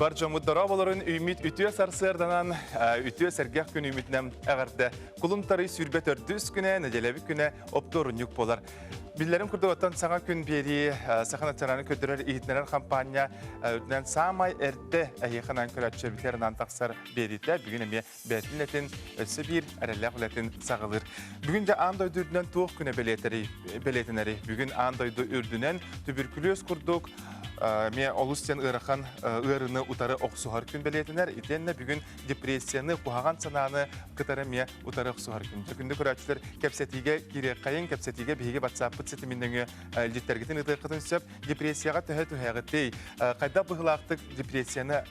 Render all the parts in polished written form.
Бар дьоммут дорооболорун үүммүт үтүө сарсыарданан, үтүө сэргэх күн үүммүтүнэн эҕэрдэ. Кулун тарый сүүрбэ төрдүс күнэ, нэдиэлэбит күнэ оптуорунньук буолар. Биллэрин курдук оттон саҥа күн биэрии Саха национальнай көрдөрөр иһитиннэрэр хампаанньа үрдүнэн саамай эрдэ эһиэхэ анаан көрөөччүлэрбитигэр анаан тахсар биэриитэ бүгүн эмиэ бэйэтин үлэтин өссө биир эрэллээх үлэтин саҕалыыр. Бүгүн дьэ аан дойду үрдүнэн туох күнэ бэлиэтэнэрий? Бүгүн аан дойду үрдүнэн түбүркүлүөс курдук эмиэ олус диэн ыарахан ыарыыны утары охсуһар күн бэлиэтэнэр. Итиэннэ бүгүн депрессияны, куһаҕан санааны кытары эмиэ утары охсуһар күн. Күндү көрөөччүлэр, кэпсэтиигэ киириэххэйиҥ, кэпсэтиигэ биһиги WhatsApp-пыт ситимин нөҥүө илдьиттэргитин ыытыаххытын сөп. Депрессияҕа төһө түһэҕитий? Хайдах быһыылаахтык депрессияны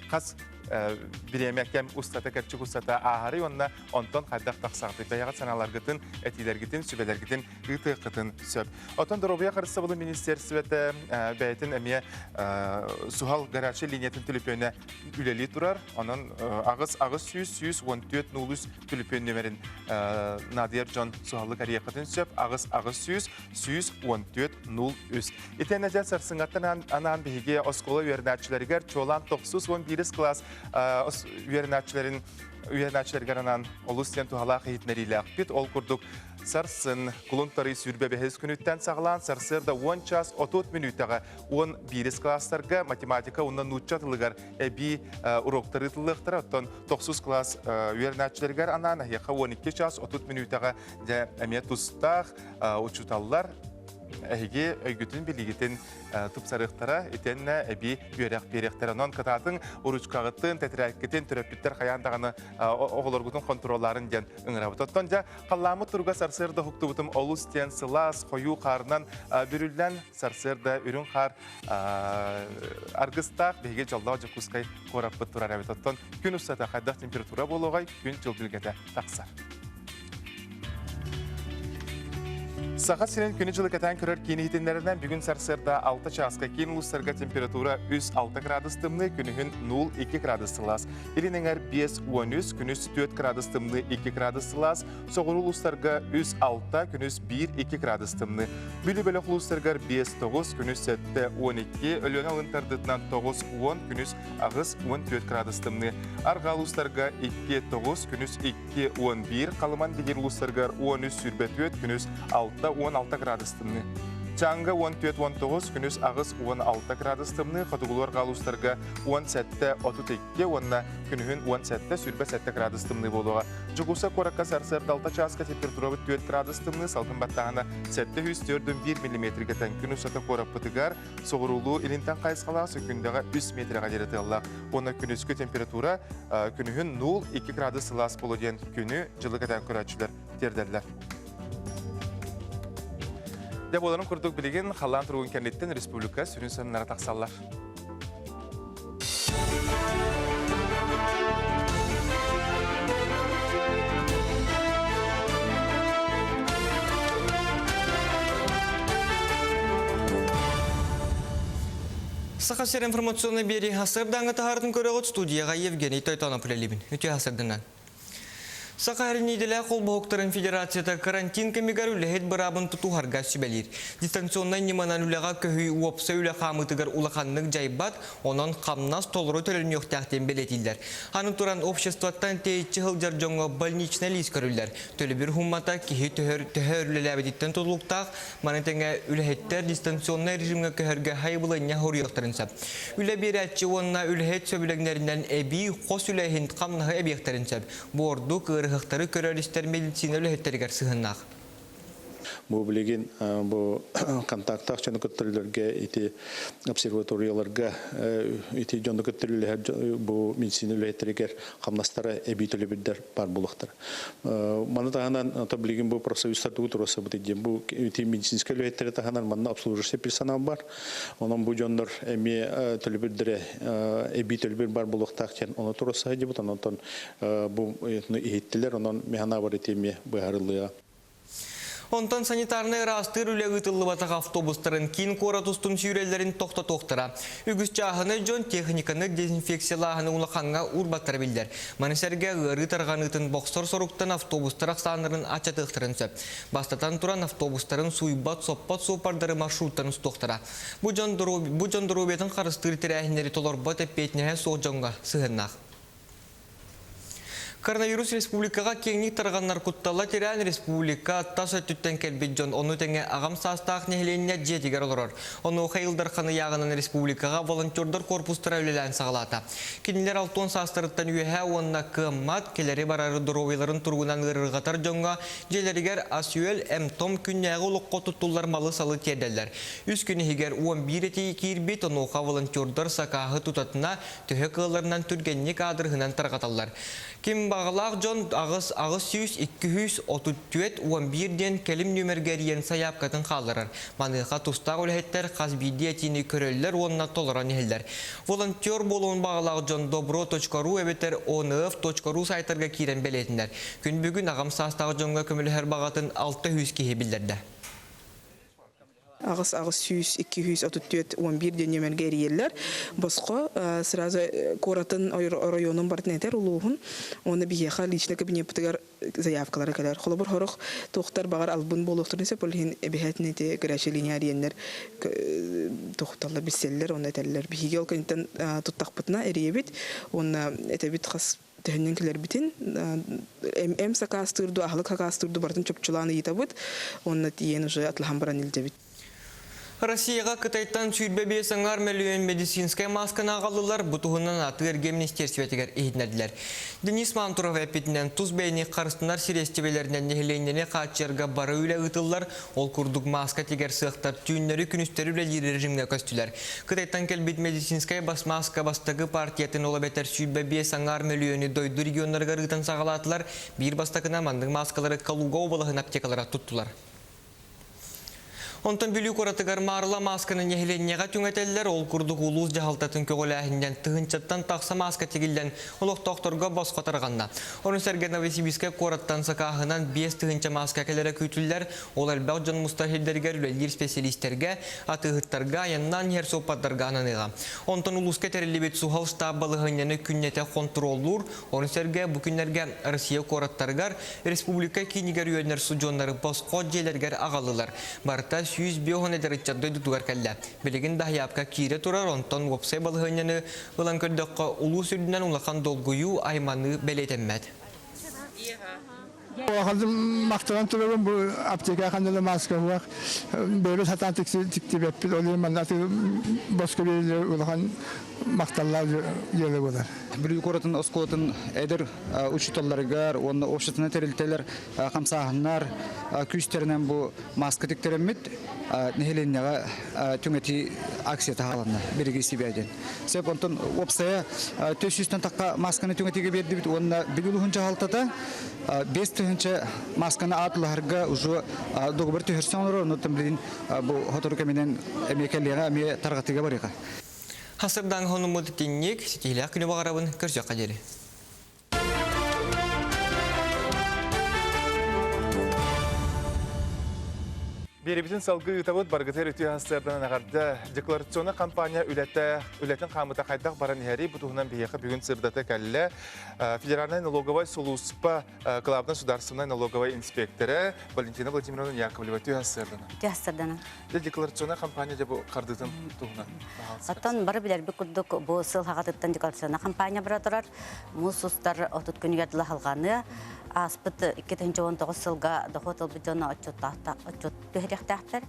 хас бириэмэ кэм устата, кэрчик устата ааһарый уонна онтон хайдах тахсаҕытый? Бэйэҕит санааларгытын, этиилэргитин, сүбэлэргитин ыытыаххытын сөп. Оттон доруобуйа харыстабылын министиэристибэтэ бэйэтин эмиэ суһал горячай линиятын төлөпүөнэ үлэлии турар. Онон аҕыс аҕыс сүүс сүүс уон түөрт нуул үс төлөпүөн нүөмэрин наадыйар дьон суһаллык арыйыаххытын сөп. Аҕыс аҕыс сүүс сүүс уон түөрт нуул үс. Итиэннэ дьэ сарсыҥҥаттан анаан биһиги оскуола үөрэнээччилэригэр чуолаан тохсус уон биирис кылаас үөрэнээччилэрин үөрэнээччилэригэр анаан олус диэн туһалаах иһитиннэриилээхпит. Ол курдук сарсын кулун тарый сүүрбэ бэһис күнүттэн саҕалаан сарсыарда уон час отут мүнүүтэҕэ уон биирис кылаастарга математика уонна нуучча тылыгар эбии уроктар ыытыллыахтара. Оттон тохсус кылаас үөрэнээччилэригэр анаан эһиэхэ уон икки час отут мүнүүтэҕэ дьэ эмиэ тустаах учууталлар эһиги өйгүтүн билигитин тупсарыахтара итиэннэ эбии үөрэх биэриэхтэрэ. Онон кытаатыҥ уручкаҕытын, тэтэрээккитин төрөппүттэр хайаан даҕаны оҕолоргутун хонтуруоллаарын диэн ыҥырабыт. Оттон дьэ халлааммыт туруга сарсыарда уһуктубутум олус диэн сылаас, хойуу хаарынан бүрүллэн сарсыарда үрүҥ хаар аргыстаах биһиги дьоллоох Дьокуускай куораппыт турар эбит. Оттон күн устата хайдах температура буолуоҕай, күн-дьыл билгэтэ тахсар. Саха сирин күнү-дьылы кэтээн көрөр киин иһитиннэринэн бүгүн сарсыарда 6 чааска киин улуустарга температура 3-6 градус тымныы, күнүһүн 0-2 градус сылаас. Илин эҥэр 5-13, күнүс 4 градус тымныы, 2 градус сылаас. Соҕуруу улуустарга 3-6, күнүс 1-2 градус тымныы. Бүлүү бөлөх улуустарыгар 5-9, күнүс 7-12, Өлүөнэ алын тардытынан 9-10, күнүс 8-14 градус тымныы. Арҕаа улуустарга 2-9, күнүс 2-11, Халыман Дигир улуустарыгар 13-24, күнүс 6-16 градус тымныы. Чаанга 14-19, күнүс 8-16 градус тымныы, хотугулуу арҕаа улуустарга 17-32 уонна күнүһүн 17-27 градус тымныы буолуоҕа. Дьокуускай куоракка сарсыарда 6 чааска температурабыт 4 градус тымныы, салгын баттааһына 704,1 миллиметргэ тэҥ. Күн устата куораппытыгар соҕуруулуу илинтэн хайысхалаах сөкүүндэҕэ 3 метрэҕэ диэри тыаллаах. Уонна күнүскү температура күнүһүн 0,2 градус сылаас буолуо диэн күнү дьылы кэтээн көрөөччүлэр тиэрдэллэр. Дьэ буоларын курдук билигин халлаан туругун кэнниттэн республика сүрүн сонуннара тахсаллар. Саха сир информационный биэрии сарсыардааҥҥы таһаарытын көрөҕүт студияҕа Евгений Тойтонов үлэлиибин. Үтүө сарсыарданан. Саха идэлээх холбоһуктарын федерацията карантин кэмигэр үлэһит быраабын тутуһарга сүбэлиир. Дистанционнай ньыманан үлэҕэ көһүү уопсай үлэ хаамыытыгар улаханнык дьайбат, онон хамнас толору төлөнүөхтээх диэн бэлиэтииллэр. Аны туран обществоттан тэйиччи сылдьар дьоҥҥо больничнай лиис көрүллэр. Төлөбүр хуммата киһи төһө үлэлээбититтэн тутулуктаах, Маны тэҥэ үлэһиттэр дистанционнай режимҥэ көһөргө хайыбылынньа хоруйуохтарын сөп. Үлэ биэрээччи уонна үлэһит сөбүлэҥнэринэн эбии хос үлэһин хамнаһы эбиэхтэрин сөп. Бу ордук ыарыһахтары көрөр-истэр медицина үлэһиттэригэр сыһыаннаах. Бу билигин бу контактаах дьону кытта үлэлэргэ ити обсерваторияларга ити дьону кытта үлэлэһэр бу медицина үлэһиттэригэр хамнастара эбии төлөбүрдэр баар буолуохтара. Маны таһынан ото билигин бу профсоюзтар тугу туруорсабыт диэн бу ити медицинскэй үлэһиттэри таһынан манна обслуживающий персонал бар. Онон бу дьоннор эмиэ төлөбүрдэрэ эбии төлөбүр бар буолуохтаах диэн ону туруорса сылдьыбыт. Онон бу иһиттилэр, онон механабар ити эмиэ быһаарыллыаҕа. Онтон санитарнай ыраастыыр үлэ ыытыллыбатах автобустарын киин куорат устун сүүрэллэрин тохтотуохтара. Үгүс чааһынай дьон техниканы дезинфекциялааһыны улахаҥҥа уурбаттара биллэр. Маны сэргэ ыарыы тарҕаныытын бохсор соруктан автобустар ахсааннарын аччатыахтарын сөп. Бастатан туран автобустарын сууйбат, соппот суоппардары маршруттан устуохтара. Бу дьон, бу дьон доруобуйатын харыстыыр тэрээһиннэри толорбот эппиэтинэһэ суох дьоҥҥо сыһыаннаах. Коронавирус республикаҕа киэҥник тарҕанар куттала тирээн республика тас өттүттэн кэлбит дьон ону тэҥэ аҕам саастаах нэһилиэнньэ дьиэтигэр олорор. Онуоха Ил Дархан ыйааҕынан республикаҕа волонтердар корпустара үлэлээн саҕалаата. Кинилэр 60 саастарыттан үөһэ уонна кыаммат, кэлэри-барары доруобуйаларын туругунан ыарырҕатар дьоҥҥо дьиэлэригэр ас-үөл, эм-том күннээҕи олоххо туттуллар малы-салы тиэрдэллэр. Үс күн иһигэр 11 этии киирбит, онуоха волонтердар сакааһы тутатына төһө кыалларынан түргэнник аадырыһынан тарҕаталлар. Ким баҕалаах дьон аҕыс 800 234 11 диэн кэлим нүөмэргэ эрийэн сайаапкатын хаалларар. Маныаха тустаах үлэһиттэр хас биирдии этиини көрөллөр уонна толорон иһэллэр. Волонтер буолуон баҕалаах дьон добро.ру эбэтэр onf.ru сайтарга киирэн бэлиэтинэр. Күн бүгүн аҕам саастаах дьоҥҥо көмөлөһөр баҕатын 600 киһи биллэрдэ. Аҕыс 800 234 11 диэн нүөмэргэ эрийэллэр. Босхо сразу куоратын оройуонун барытын этэр улууһун уонна биһиэхэ личный кабинеппытыгар заявкалара кэлэр. Холобур хорох туохтар баҕар албын буолуохтарын сөп, ол иһин эбэһээтин ити горячая линия эрийэннэр тохталлар, билсэллэр уонна этэллэр. Биһиги ол кэнниттэн туттахпытына эрийэбит уонна этэбит хас төһөннөн кэлэрбитин эм сакаастыыр дуу, аһылык сакаастыыр дуу барытын чопчулаан ыйытабыт уонна тиийэн уже атылаһан баран илдьэбит. Россияҕа Кытайтан 25 аҥаар мөлүйүөн медицинскэй маасканы аҕаллылар, бу туһунан атыы-эргиэн министиэристибэтигэр иһитиннэрдилэр. Денис Мантуров эппитинэн, тус бэйэни харыстанар сириэстибэлэринэн нэһилиэнньэни хааччыйарга бары үлэ ыытыллар, Ол курдук мааска тигэр сыахтар түүннэри-күнүстэри үлэлиир режимҥэ көстүлэр. Кытайтан кэлбит медицинскэй бас мааска бастакы партиятын ол эбэтэр 25 аҥаар мөлүйүөнү дойду регионнарыгар ыытан саҕалаатылар. Биир бастакынан маннык мааскалары Калуга уобалаһын аптекалара туттулар. Онтон Бүлүү куоратыгар маарыла маасканы нэһилиэнньэҕэ түҥэтэллэр. Ол курдук улуус дьаһалтатын көҕүлээһининэн тыһыынчаттан тахса мааска тигиллэн олохтоохторго босхо тарҕанна. Ону сэргэ Новосибирскай куораттан сакааһынан 5000 мааска кэлэрэ күүтүллэр. Ол элбэх дьон мустар сирдэригэр үлэлиир специалистэргэ, атыыһыттарга, айаннаан иһэр суоппардарга ананыаҕа. Онтон улууска тэриллибит суһал штаб балаһыанньаны күннэтэ хонтуруоллуур. Ону сэргэ бу күннэргэ Россия куораттарыгар, республика киинигэр үөрэнэр судьуоннары босхо дьиэлэригэр аҕаллылар. Барыта 150 эдэр ыччат дойдутугар кэллэ. Билигин даһыйаапка киирэ турар, онтон уопсай балаһыанньаны ылан көрдөххө, улуус үрдүнэн улахан долгуйуу, айманыы бэлиэтэммэт. Махтанан турабын бу аптека ханна маска суох бэйэбит сатаан тиктибэппит ол иһин манна боско биэрэллэр улахан махталлаах дьыала буолар. Бүлүү куоратын оскуолатын эдэр учууталларыгар уонна общественнай тэрилтэлэр хамсааһыннар күүстэринэн бу маска тиктэрэммит нэһилиэнньэҕэ түҥэтии акцията хааланна бириги сибээ диэн. Сөп онтон уопсайа 400-тэн тахха масканы түҥэтиигэ биэрдибит уонна Бүлүү улууһун дьаһалтата 5 тыһыынча масканы аатылаһарга уже договор түһэрсэн олорор, оннуттан билигин бу сотору кэминэн эмиэ кэлиэҕэ, эмиэ тарҕатыыга барыаҕа. Хасырдаан хонуммут итинник ситиһилээх күнү баҕарабын көрсүөххэ диэри. Биэрибитин салгыы ыытабыт баргытыр үтүө сарсыарданан эҕэрдэ. Декларационнай кампания үлэтэ, үлэтин хаамыта хайдах баран иһэрий бу туһунан биһиэхэ бүгүн сырдата кэллэ. Федеральнай налоговай сулууспа главный государственной налоговай инспектора Валентина Владимировна Яковлева үтүө сарсыарданан. Үтүө сарсыарданан. Декларационнай кампания дьэ бу хардыытын туһунан. Оттон бары билэрбит курдук бу сыл хаҕатыттан декларационнай кампания бара турар. Муус устар 30 күнүгэр дылы халҕаныа. Ааспыт 2019 сылга дохуот ылбыт дьоно отчуот түһэриэхтээхтэр.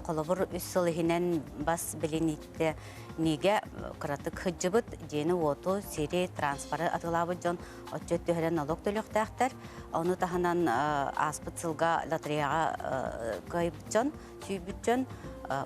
Холобур, үс сыл иһинэн бас билиниитэ нигэ кыратык сылдьыбыт, дьиэни-уоту, сири, транспоры атыылаабыт дьон отчуот түһэрэн налог төлүөхтээхтэр. Ону таһынан ааспыт сылга лотереяҕа кыайбыт дьон, сүүйбүт дьон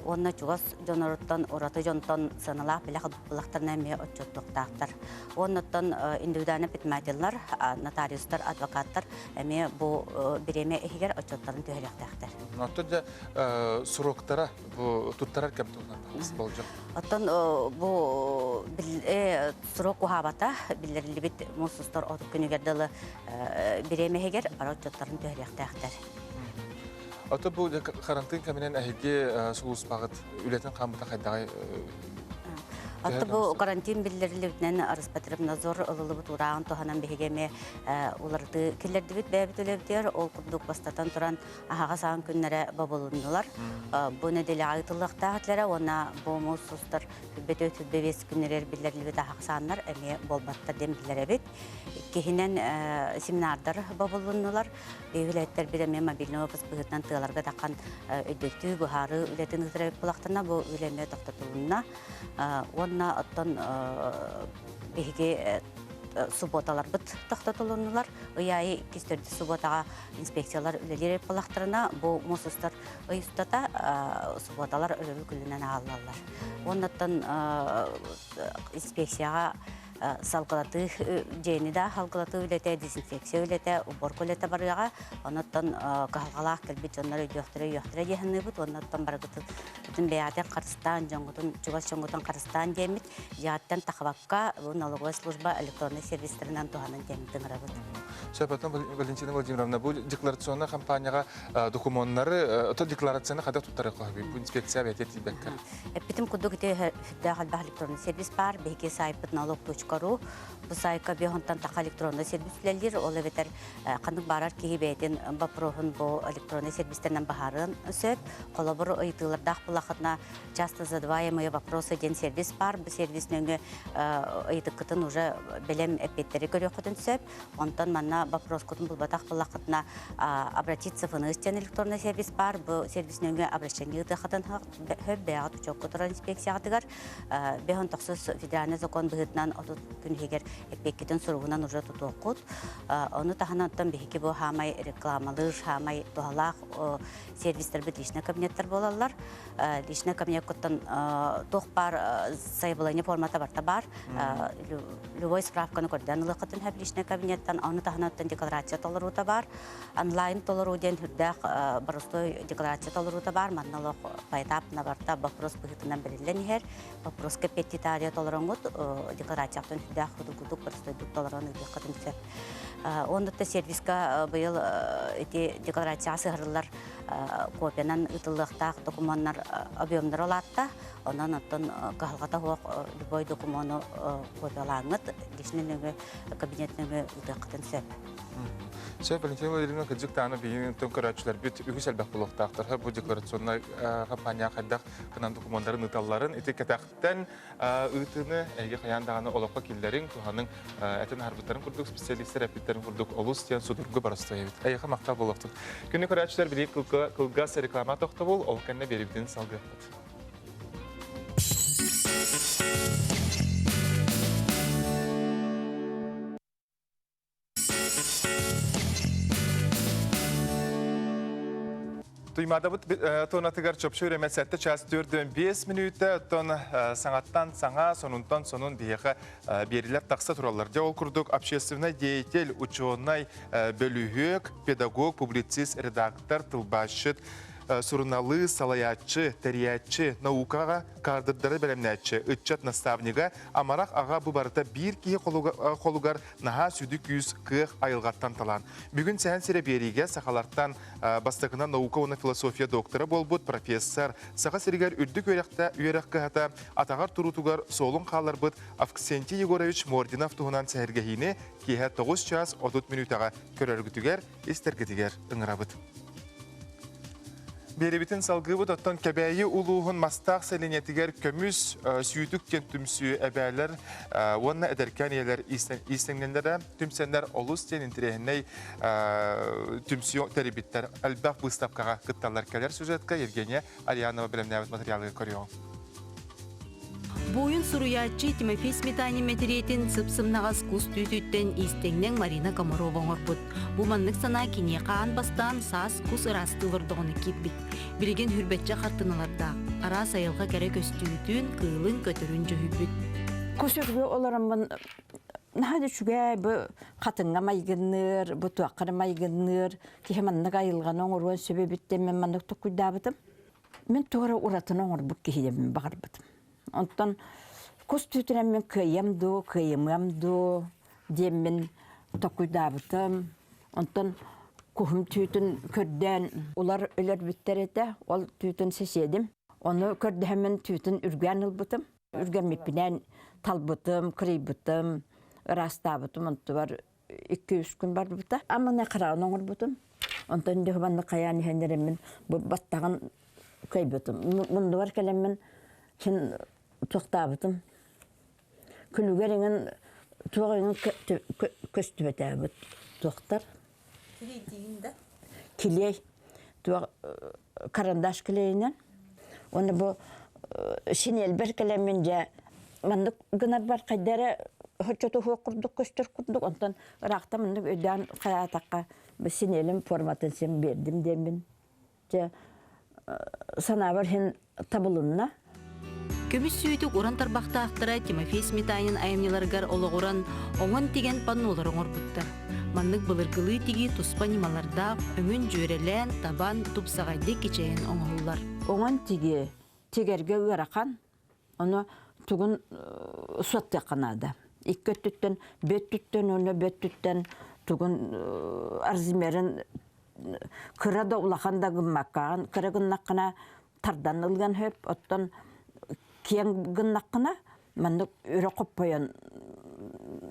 уонна чугас дьоноруттан ураты дьонтон сыаналаах бэлэх ылбылахтарына эмиэ отчуоттуохтаахтар. Уоннаттан индивидуальный предпринимателлар, нотариустар, адвокаттар эмиэ бу бириэмэ иһигэр отчуоттарын түһэриэхтээхтэр. Оттон дьэ сроктара бу туттарар кэм туһунан болдьох. Оттон бу срок уһаабата биллэриллибит муус устар 30 күнүгэр дылы бириэмэ иһигэр бары отчуоттарын түһэриэхтээхтэр. Ото бу карантин кэминэн эһиги сулууспаҕыт үлэтин хаамыта хайдаҕай? Отто бу карантин биллэриллибитинэн Роспотребнадзор ылыллыбыт урааҕын туһанан биһиги эмиэ уларытыы киллэрдибит бэйэбит үлэбитигэр. Ол курдук бастатан туран аһаҕас аан күннэрэ бобулуннулар. Бу нэдиэлэҕэ ыытыллыахтаах этилэрэ уонна бу муус устар сүүрбэ 4-25 күннэригэр биллэриллибит аһаҕас ааннар эмиэ буолбаттар диэн биллэрэбит. Иккиһинэн семинардар бобулуннулар. Үлэһиттэрбит эмиэ мобильный офис быһыытынан тыаларга таххан өйдөтүү, быһаарыы үлэтин ыытар эбит буоллахтарына, бу үлэ эмиэ тохтотулунна. Уонна оттон биһиги субуоталарбыт тохтотулуннулар. Ый аайы иккис төрдүс субуотаҕа инспекциялар үлэлиир эбит буоллахтарына, бу муус устар ый устата субуоталар өрөбүл күнүнэн ааллаллар. Уонна оттон инспекцияҕа салгылатыы дьиэни да салгылатыы үлэтэ, дезинфекция үлэтэ, уборка үлэтэ барыаҕа. Онуттан кыһалҕалаах кэлбит дьоннор өйдүөхтэрэ, өйүөхтэрэ дии саныыбыт. Уоннаттан барыгытын бүтүн бэйэҕитин харыстаан, дьоҥҥутун, чугас дьоҥҥутун харыстаан диэммит, дьиэҕиттэн тахабакка, бу налоговая служба электроннай сервистэринэн туһанан диэммит ыҥырабыт. Сөп, оттон Валентина Владимировна, бу декларационнай компанияҕа докумуоннары, ото декларацияны хайдах туттарыахха сөбүй? Бу инспекция бэйэтэ тиийбэккэ. Эппитим курдук ити сүрдээх элбэх электронный сервис баар. Биһиги сайтпыт налог.ру. Бу сайтка биһонтан таха электронный сервис үлэлиир. Ол эбэтэр ханнык баарар киһи бэйэтин боппуруоһун бу электронный сервистэринэн баһаарыан сөп. Холобур, ыйытыылардаах буллахытына часто задаваемые вопросы диэн сервис баар. Бу сервис нөҥүө ыйытыккытын уже бэлэм эппиэттэри көрүөххүтүн сөп. Онтон манна боппуруоскутун булбатах буллахытына обратиться в ФНС диэн электронный сервис баар. Бу сервис нөҥүө обращение ыытыаххытын хөп бэйэҕит учуокка турар инспекцияҕытыгар бэһон тохсус федеральный закон быһыытынан 30 күн иһигэр эппиэккитин суругунан уже тутуоххут. Ону таһынан оттон биһиги бу хаамай рекламалыыр, хаамай туһалаах сервистэрбит личный кабинеттар буолаллар. Личный кабинеккуттан туох баар заявление формата барта баар. Любой справканы көрдөөн ылыаххытын сөп личный кабинеттан. Ону таһынан оттон декларация толоруута баар. Онлайн толоруу диэн сүрдээх боростуой декларация толоруута баар. Манна олох поэтапно барта вопрос быһыытынан бэриллэн иһэр. Вопроска петтитария толороҥҥут декларацияттан сүрдээх судургутук боростуойдук толорон ыытыаххытын сөп. Оннук сервиска быйыл ити декларацияҕа сыһарыллар копиянан ыытыллыахтаах докумуоннар объемнара улаатта. Онон оттон кыһалҕата суох любой докумуону копиялааҥҥыт личный нөҥүө кабинет нөҥүө ыытыаххытын сөп. Сөп, Валентина Владимировна, кырдьык даҕаны биһиги көрөөччүлэрбит үгүс элбэх буолуохтаахтар. Бу декларационнай компания хайдах гынан докумуоннарын ыыталларын ити кэтэхтэн ыытыыны эһиги хайаан даҕаны олоххо киллэриҥ, туһаныҥ этин аһарбыттарын курдук специалистар эппиттэрин курдук олус диэн судургу боростуой эбит. Эйиэхэ махтал буолуохтун. Күнү көрөөччүлэр билии кылгас реклама тохтобул, ол кэннэ биэрибитин салгыахпыт. Туймаадабыт туонатыгар чопчу үрэмэ 7 час 4-5 мүнүүтэ, оттон саҥаттан саҥа, сонунтан сонун биһиэхэ биэрилэр тахса тураллар. Дьэ ол курдук общественный деятель, ученый, бөлүһүөк, педагог, публицист, редактор, тылбаасчыт, суруналыыс, салайааччы, тэрийээччи, наукаҕа кадрдары бэлэмнээччи, ыччат наставнига, амарах аҕа бу барыта биир киһи холугар наһаа сүдү күүс, кыах айылҕаттан талаан. Бүгүн Сэһэн сирэ биэриигэ сахалартан бастакынан наука уонна философия доктора буолбут профессор, Саха сиригэр үрдүк үөрэхтэ үөрэх кыһата атаҕар туруутугар суолун хаалларбыт Авксентий Егорович Мординов туһунан сэһэргэһиини киэһэ 9 час 30 мүнүүтэҕэ көрөргүтүгэр, истэргитигэр ыҥырабыт. Биэрибитин салгыыбыт оттон Кэбээйи улууһун Мастаах сэлиэнньэтигэр көмүс сүүтүк диэн түмсүү эбээлэр уонна эдэркээн ийэлэр иистэнньэннэрэ түмсэннэр олус диэн интэриэһинэй түмсүү тэрийбиттэр. Элбэх быыстапкаҕа кытталлар. Кэлэр сюжетка Евгения Арианова бэлэмнээбит материалыгар көрүөҕүҥ. Буойун суруйааччы Тимофей Сметанин мэтириэтин сып-сымнаҕас кус түүтүттэн иистэҥнэҥ Марина Комарова оҥорбут. Бу маннык санаа киниэхэ аан бастаан саас кус ыраастыы олордоҕуна киирбит. Билигин хүрбэччэ хартыналардаах, араас айылҕа кэрэ көстүүтүн, кыылын, көтөрүн дьүһүйбүт. Кус өргө олороммун наһаа да үчүгэй бу хатыҥҥа майгынныыр, бу туохха майгынныыр, киһи маннык айылҕаны оҥоруон сөп эбит диэн мин маннык толкуйдаабытым. Мин туора уратыны оҥорбут киһиэбин баҕарбытым. Онтон кус түүтүнэн мин кыайыам дуу, кыайымыам дуу диэммин толкуйдаабытым. Онтон Куһум түүтүн көрдөөн улар өлөрбүттэр этэ. Ол түүтүн сесиэдим. Ону көрдөһөммүн түүтүн үргээн ылбытым. Үргэммиппинэн талбытым, кырыйбытым, ыраастаабытым. Онтубар 2-3 күн барбыта. Амманы хараҕын оҥорбутум. Онтон дьоһубанны хайаан иһэн эреммин бу баттаҕын кыйбытым. Муннубар кэлэммин син туохтаабытым. Күлүгэр иҥин туох иҥин көстүбэтээбит туохтар. Килиэйдиигин да? Килиэй. Туох карандаш килиэйинэн. Уонна бу синиэлбэр кэлэммин дьэ маннык гынарбар хайда эрэ соччото суох курдук көстөр курдук онтон ыраахтан маннык өйдөөн хайаатахха бу синиэлим форматын син биэрдим диэммин дьэ санаабар иһин табылынна. Көмүс сүүтүк уран тарбахтаахтара Тимофей Сметанин айымньыларыгар олоҕуран, оҥон тигэн паннолар оҥорбуттар. Маннык былыргылыы тигии туспа ньымалардаах, өҥүн дьүөрэлээн, табан, тупсаҕайдык кичэйэн оҥоһуллар. Оҥон тигии тигэргэ ыарахан, ону тугун суоттуохха наада. Икки өттүттэн, бөттүттэн уонна бөттүттэн тугун размерын кыра да улахан да гыммаккаҕын, кыра гыннаххына тардан ылыан сөп, оттон киэҥ гыннаххына маннык өрө хоппойон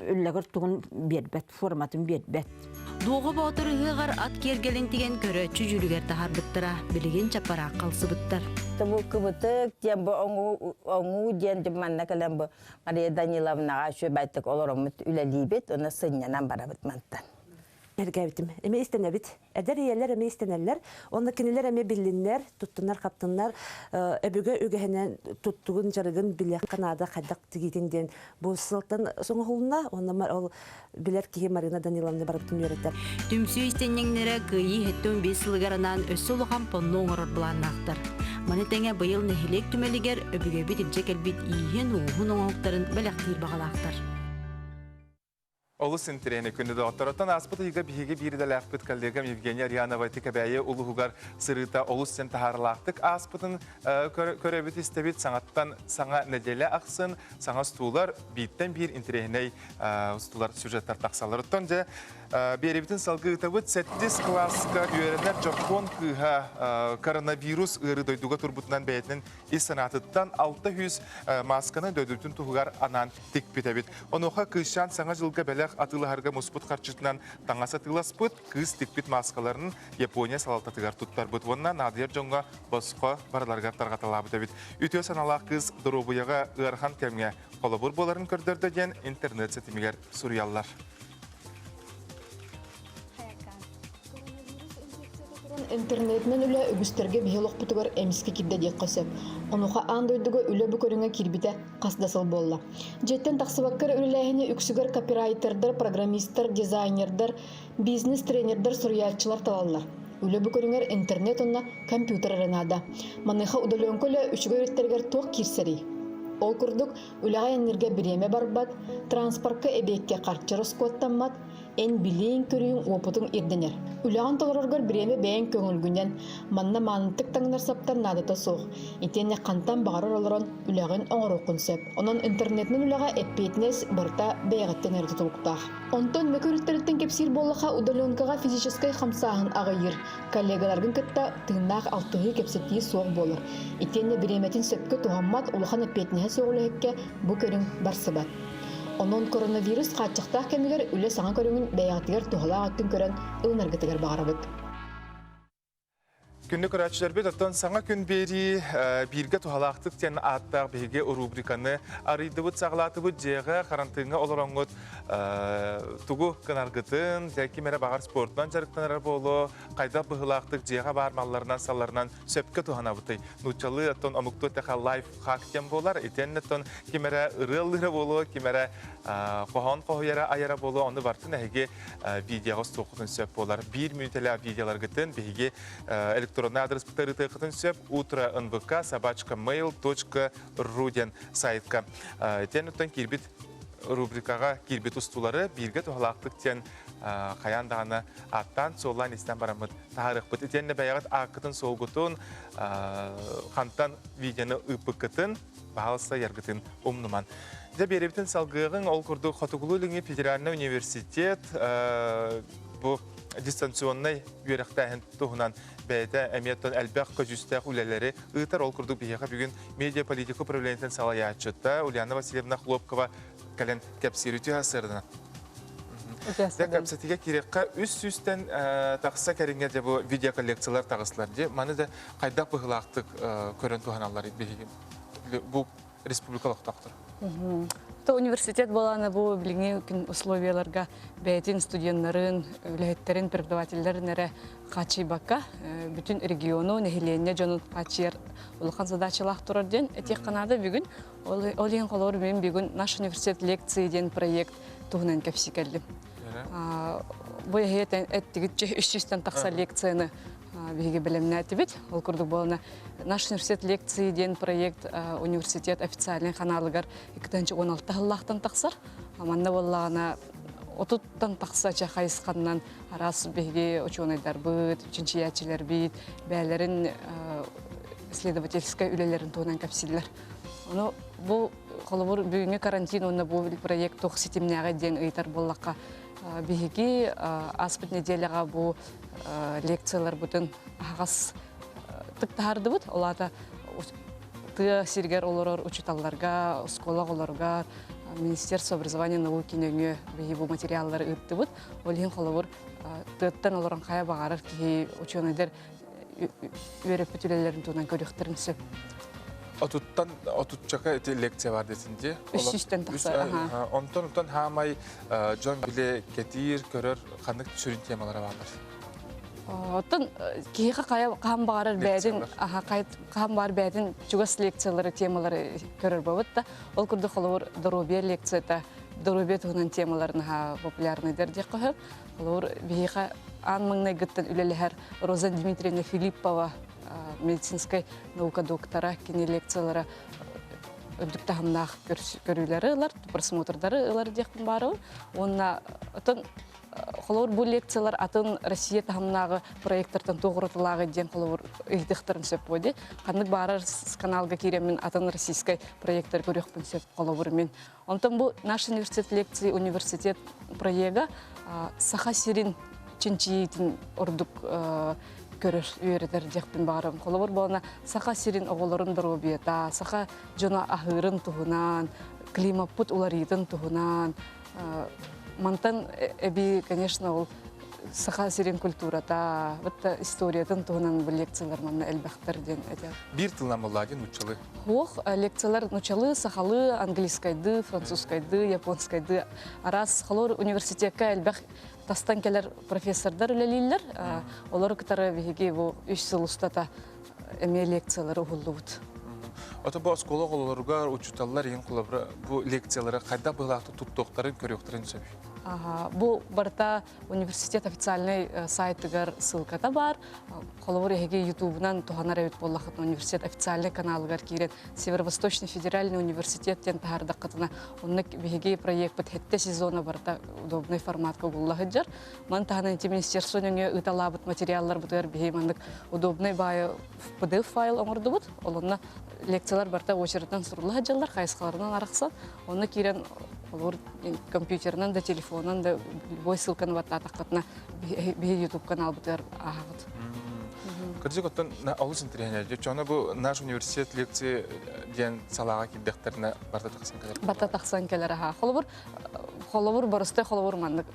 үллэгэр тугун биэрбэт, форматын биэрбэт. Дуоҕа Боотур ыһыаҕар ат киэргэлин тигэн көрөөччү дьүүлүгэр таһаарбыттара, билигин чаппараахха ылсыбыттар. Бу кыбытык диэн бу оҥуу диэн манна кэлэн бу Мария Даниловнаҕа үчүгэйдик олороммут үлэлиибит, уонна сынньанан барабыт мантан. Эргээбитим. Эмиэ истэнэбит. Эдэр ийэлэр эмиэ истэнэллэр. Онно кинилэр эмиэ биллиннэр, туттунар-хаптыннар, өбүгэ үгэһинэн туттугун, дьарыгын билиэххэ наада хайдах тигиитин диэн бу сылтан соҥоһулунна. Онно ол билэр киһи Марина Даниловна барыбытын үөрэтэр. Түмсүү истэнньэҥнэрэ Кыайыы 75 сылыгар анаан өссө улахан панно оҥорор былааннаахтар. Маны тэҥэ быйыл нэһилиэк түмэлигэр өбүгэбит илдьэ кэлбит ииһин-ууһун оҥоһуктарын бэлэхтиир баҕалаахтар. Олус интэриэһинэй күндү доҕотторуттан ааспыт ыйга биһиги биир идэлээхпит коллегам Евгения Арианова Тикэбээйи улууһугар сырыыта олус сэн таһаарылаахтык ааспытын көрөбүт истэбит. Саҥаттан саҥа нэдиэлэ ахсын саҥа устуулар бииртэн биир интэриэһинэй устуулар сюжеттар тахсаллар. Оттон дьэ биэрибитин салгыы ыытабыт. Сэттис кылааска үөрэнэр дьоппуон кыыһа коронавирус ыарыы дойдуга турбутунан бэйэтинэн ис санаатыттан 600 маасканы дойдутун туһугар анаан тикпит эбит. Онуоха кыысчаан Саҥа дьылга бэлэх атыылаһарга муспут харчытынан таҥас атыыласпыт, кыыс тикпит мааскаларын Япония салалтатыгар туттарбыт уонна наадыйар дьоҥҥо босхо барыларыгар тарҕаталаабыт эбит. Үтүө санаалаах кыыс доруобуйаҕа ыарахан кэмҥэ холобур буоларын көрдөрдө диэн интернет ситимигэр суруйаллар. Интернетинэн үлэ үгүстэргэ биһи олохпутугар эмискэ киирдэ диэххэ сөп. Онуоха аан дойдуга үлэ бу көрүҥэ киирбитэ хас да сыл буолла. Дьиэттэн тахсыбакка эрэ үлэлээһини үксүгэр копирайтердар, программистар, дизайнердар, бизнес-тренердэр, суруйааччылар талаллар. Үлэ бу көрүҥэр интернет уонна компьютер эрэ наада. Маныаха удаленка үлэ үчүгэй өрүттэригэр туох киирсэрий? Ол курдук, үлэҕэ айанныырга бириэмэ барбат, транспорка эбиэккэ харчы ороскуоттаммат, Эн билииҥ-көрүүҥ, уопутуҥ ирдэнэр. Үлэҕин толороргор бириэмэ бэйэҥ көҥүлгүнэн, манна маанытык таҥнар-саптар наадата суох. Итиэннэ хантан баҕарар олорон үлэҕин оҥоруоххун сөп. Онон интернетинэн үлэҕэ эппиэтинэс барыта бэйэҕиттэн эрэ тутулуктаах. Онтон мөкү өрүттэриттэн кэпсиир буоллахха, удаленкаҕа физическэй хамсааһын аҕыйыыр. Коллегаларгын кытта тыыннаах алтыһыы кэпсэтии суох буолар. Итиэннэ бириэмэтин сөпкө туһаммат улахан эппиэтинэһэ суох үлэһиккэ бу көрүҥ барсыбат. Онон коронавирус хааччахтаах кэмигэр үлэ саҥа көрүҥүн бэйэҕитигэр туһалаах өттүн көрөн ылынаргытыгар баҕарабыт. Күндү көрөөччүлэрбит, оттон саҥа күн биэрии бииргэ туһалаахтык диэн ааттаах биһиги рубриканы арыйдыбыт, саҕалаатыбыт. Дьиэҕэ харантыыҥҥа олороҥҥут тугу гынаргытын, ким эрэ баҕар спортунан дьарыктанара буолуо, хайдах быһыылаахтык дьиэҕэ баар малларынан-салларынан сөпкө туһанабытый? Нууччалыы оттон омуктуу эттэхэ лайфхак диэн буолар. Итиэннэ оттон ким эрэ ырыа ыллыыра буолуо, ким эрэ хоһоон хоһуйара айара буолуо, ону барытын эһиги видеоҕа устуоххутун сөп буолар. Биир мүнүүтэлээх видеоларгытын биһиги электроннай аадырыспытыгар ыытыаххытын сөп утро нвк собачка mail точка ру диэн сайтка. Итиэннэ оттон киирбит рубрикаҕа киирбит устуулары бииргэ туһалаахтык диэн хайаан даҕаны ааттаан-суоллаан истэн бараммыт таһаарыахпыт. Итиэннэ бэйэҕит ааккытын-суолгутун, хантан видеоны ыыппыккытын, баһаалыста ыйаргытын умнуман. Дьэ, биэрэбитин салгыаҕыҥ. Ол курдук Хотугулуу-Илиҥҥи федеральнай университет бу. дистанционнай үөрэхтээһин туһунан бэйэтэ эмиэ оттон элбэх көдьүүстээх үлэлэри ыытар. Ол курдук биһиэхэ бүгүн медиаполитика управлениетын салайааччыта Ульяна Васильевна Хлопкова кэлэн кэпсиир үтүө сырдана. Дэ кэпсэтигэ киириэххэ үс сүүстэн тахса кэриҥэ дьэ бу видеоколлекциялар таҕыстылар дии. Маны да хайдах быһыылаахтык көрөн туһаналлар биһиги бу республика олохтоохторо. То университет буолааны бу билиҥҥи күн условияларга бэйэтин студеннарын, үлэһиттэрин, преподавателлэрин эрэ хааччыйбакка, бүтүн региону, нэһилиэнньэ дьонун хааччыйар улахан задачалаах турар диэн этиэххэ наада бүгүн. Ол иһин холобур мин бүгүн наш университет лекции диэн проект туһунан кэпсии кэллим. Бу эһиэтэн эттигит 300-тэн тахса лекцияны биһиги бэлэмнээтибит. Ол курдук буолана Наш университет лекции диэн проект университет официальный ханаалыгар 2016 сыллаахтан тахсар. Манна буоллаҕына отуттан тахса ча хайысханнан араас биһиги учуонайдарбыт, чинчийээччилэрбит бэйэлэрин исследовательскай үлэлэрин туһунан кэпсииллэр. Ону бу холобур бүгүҥҥү карантин уонна бу проект туох ситимнээҕи диэн ыйытар буоллахха биһиги ааспыт неделяҕа бу лекцияларбытын аһаҕас тыктаһардыбыт. Ол аата тыа сиригэр олорор учууталларга, оскуола оҕолоругар Министерство образования и науки нөҥүө биһи бу материаллары ыыттыбыт. Ол иһин холобур тыаттан олорон хайа баҕарар киһи учуонайдар үөрэппит үлэлэрин туһунан көрүөхтэрин сөп. Отуттан отуччака ити лекция бар десин дии. Үс сүүстэн тахса. Онтон онтон хаамай дьон биле кэтиир, көрөр ханнык сүрүн темалара баалар? Оттон киһиэхэ хаһан баҕарар бэйэтин хаһан баҕар бэйэтин чугас лекциялары, темалары көрөр буолбут да. Ол курдук холобур доруобуйа лекцията, доруобуйа туһунан темалар наһаа популярныйдар диэххэ сөп. Холобур биһиэхэ аан маҥнайгыттан үлэлэһэр Роза Дмитриевна Филиппова медицинскэй наука доктора, кини лекциялара үрдүк таһымнаах көрүүлэри ылар, просмотрдары ылар диэхпин баарыбын. Уонна оттон холобур бу лекциялар атын Россия таһымнааҕы проекттартан туох уратылааҕый диэн холобур ыйытыахтарын сөп буо дии. Ханнык баарар каналга киирэммин атын российскай проекттары көрүөхпүн сөп холобур мин. Онтон бу наш университет лекции университет проега Саха сирин чинчийиитин ордук көрөр, үөрэтэр диэхпин баҕарабын. Холобур буолана Саха сирин оҕолорун доруобуйата, саха дьоно аһыырын туһунан, климаппыт уларыйыытын туһунан, мантан эбии, конечно, ол саха сирин культурата, вот историятын туһунан бу лекциялар манна элбэхтэр диэн этэр. Биир тылынан буолла диэн нууччалыы. Хуох лекциялар нууччалыы, сахалыы, английскайды, французскайды, японскайды араас холор университекка элбэх тастан кэлэр профессордар үлэлииллэр. Олору кытары биһиги бу үс сыл устата эмиэ лекциялары уһуллубут. Ото бу оскуола оҕолоругар учууталлар иһин холобура бу лекциялары хайдах быһыылаахтык туттуохтарын көрүөхтэрин сөбүй? Бу барыта университет официальный сайтыгар ссылката бар. Холобур эһиги ютубунан туһанар эбит буоллаххытына университет официальный каналыгар киирэн Северо-Восточный федеральный университет диэн таһаардаххытына онно биһиги проекпыт хэттэ сезона барыта удобный форматка угулла сылдьар. Маны таһынан ити министерство нөҥүө ыыталаабыт материалларбытыгар биһи маннык удобный баайы PDF файл оҥордубут. Ол онно лекциялар барыта очередынан сурулла сылдьаллар, хайысхаларынан арахсан. Онно киирэн олор компьютерынан да, телефонунан да любой ссылканы баттаатаххытына биһи YouTube каналбытыгар ааһаҕыт. Кырдьык оттон олус интэриэһинэй. Чоно бу наш университет лекции диэн салааҕа киирдэхтэринэ барыта тахсан кэлэр. Барыта тахсан кэлэр аха. Холобур, холобур боростой холобур маннык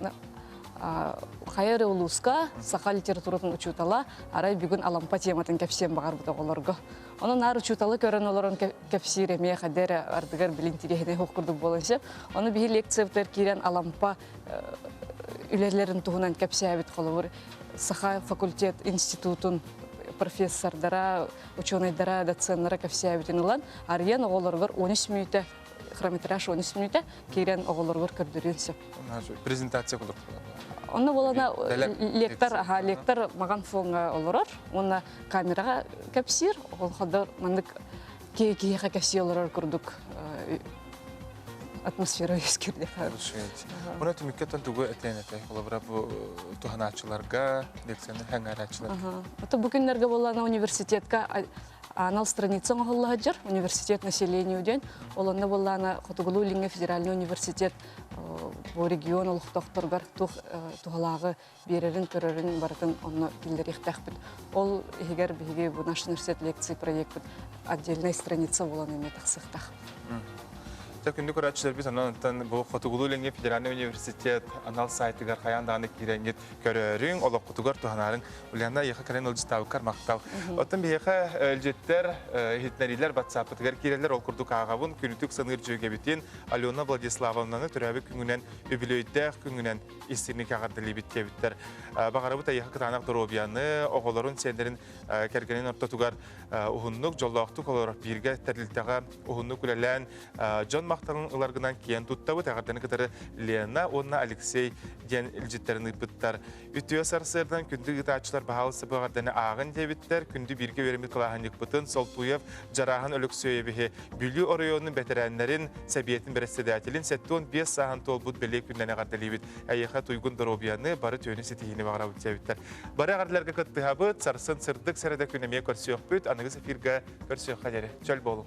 хайа эрэ улууска саха литературатын учуутала арай бүгүн Алампа тематын кэпсиэн баҕарбыт оҕолорго. Онон наар учууталы көрөн олорон кэпсиир эмиэ хайда эрэ ардыгар билин тириэһинэй суох курдук буолан сөп. Ону биһи лекциябытыгар киирэн Алампа үлэлэрин туһунан кэпсээбит холобур саха факультет институтун профессордара, учуонайдара, доценнара кэпсээбитин ылан арыйан оҕолоругар 13 мүнүүтэ хронометраж 13 мүнүүтэ киирэн оҕолоругар көрдөрүөн сөп. Презентация курдук. Онно буолана лектор, аха, лектор маган фоҥҥа олорор уонна камераҕа кэпсиир, ол ходор маннык киһи киһиэхэ кэпсии олорор курдук атмосфера үөскүүр Муна түмүккэ тугу этиэн этэй? Холобура бу туһанааччыларга, лекцияны хэҥээрээччилэргэ. Ото бу күннэргэ буоллаҕына университетка. Анал страница оҥоһулла сылдьар университет населению диэн. Ол онно буоллаана Хотугулуу-Илиҥҥи федеральный университет бу регион олохтоохторугар туох туһалааҕы биэрэрин, көрөрүн барытын онно киллэриэхтээхпит. Ол иһигэр биһиги бу наш университет лекции проекпыт отдельная страница буолан эмиэ тахсыахтаах. Дьэ, күндү көрөөччүлэрбит, онон бу Хотугулуу-Илиҥҥи федеральный университет анал сайтыгар хайаан даҕаны киирэҥҥит көрөөрүҥ, олоххутугар туһанаарыҥ. Ульяна, эйиэхэ кэлэн ыалдьыттаабыккар махтал. Оттон биһиэхэ илдьиттэр, иһитиннэриилэр ватсаппытыгар киирэллэр, ол курдук ааҕабын, күнүтүк саныыр дьүөгэбитин Алена Владиславовнаны төрөөбүт күҥүнэн, үбүлүөйдээх күҥүнэн истиҥник эҕэрдэлиибит диэбиттэр. Баҕарабыт эйиэхэ кытаанах доруобуйаны, оҕолорун, сиэннэрин кэргэнин ортотугар уһуннук, дьоллоохтук олорор бииргэ тэрилтэҕэ уһуннук үлэлээн дьон махталын ыларгынан киэн туттабыт. Эҕэрдэни кытары Лена уонна Алексей диэн илдьиттэрин ыыппыттар. Үтүө сарсыардан күндү ыытааччылар баһаалыста бу эҕэрдэни ааҕын диэбиттэр. Күндү бииргэ үөрэммит кылааһынньыкпытын Солтуев Дьарааһын Өлөксүөйэбиһи Бүлүү оройуонун бэтэрээннэрин Сэбиэтин бэрэссэдээтэлин 75 сааһын туолбут бэлиэ күнүнэн эҕэрдэлиибит. Эйиэхэ туйгун доруобуйаны, бары түөнү ситиһиини баҕарабыт диэбиттэр. Бары эҕэрдэлэргэ кыттыһабыт, сарсын сырдык сэрэдэ күн эмиэ көрсүөхпүт, аныгыс эфиргэ көрсүөххэ диэри. Чөл буолуҥ!